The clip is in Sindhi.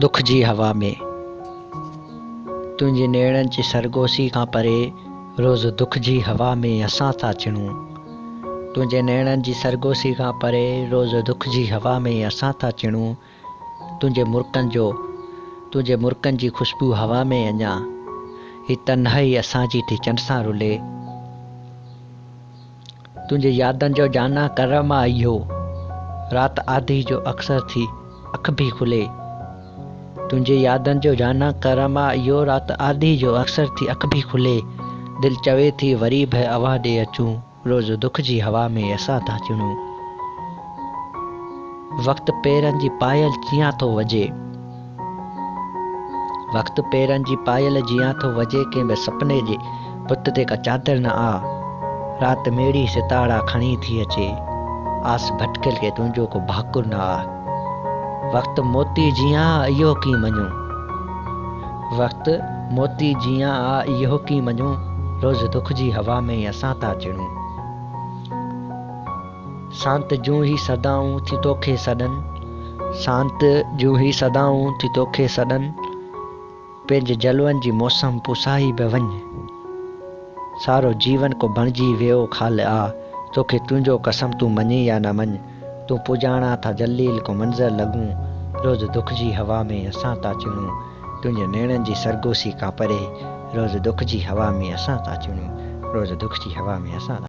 دک جي هوا ۾. تنهنجي نيڻن جي سرگوشي کان پري روز دک جي هوا ۾ اسان ٿا چڻون. تنهنجي نيڻن جي سرگوشي کان پري روز دک جي هوا ۾ اسان ٿا چڻون. تنهنجي مرڪن جو تنهنجي مرڪن جي خوشبو هوا ۾ اڃا. هي تنهائي اسان جي ٿي چنڊ سان رلي. تنهنجي يادن جو جانا ڪرم آ اهو. رات آڌي جو اڪثر ٿي اک ڀي کلي. تنهنجي يادن جو جانا ڪرم آ اهو رات آڌي جو اڪثر ٿي اک ڀي کلي. دل چوي ٿي وري به اوهان ڏي اچون. روز دک جي هوا ۾ اسان ٿا چڻون. وقت پيرن جي پايل جيان ٿو وڄي. وقت پيرن جي پايل جيان ٿو وڄي ڪنهن به سپني جي بت تي ڪا چادر نه آ. رات ميڙي ستارا کڻي ٿي اچي. آس ڀٽڪيل کي تنهنجو ڪو ڀاڪر نه آ. وقت موتي جيان آ اهو ڪيئن مڃون. وقت موتي جيان آ اهو ڪيئن مڃون. روز دک جي هوا ۾ اسان ٿا چڻون. سانت جون هي صدائون ٿي توکي سڏن. سانت جون هي صدائون ٿي توکي سڏن. پنهنجي جلون جي موسم پسائي به وڃ. سارو جيون ڪو بڻجي ويو خال آ. توکي تنهنجو قسم تون مڃين يا نه مڃ. تون پڄاڻان ٿا جليل ڪو منظر لڳون. روز دک جي هوا ۾ اسان ٿا چڻون. تنهنجي نيڻن جي سرگوشي کان پري. روز دک جي هوا ۾ اسان ٿا چڻون. روز دک جي هوا ۾ اسان ٿا.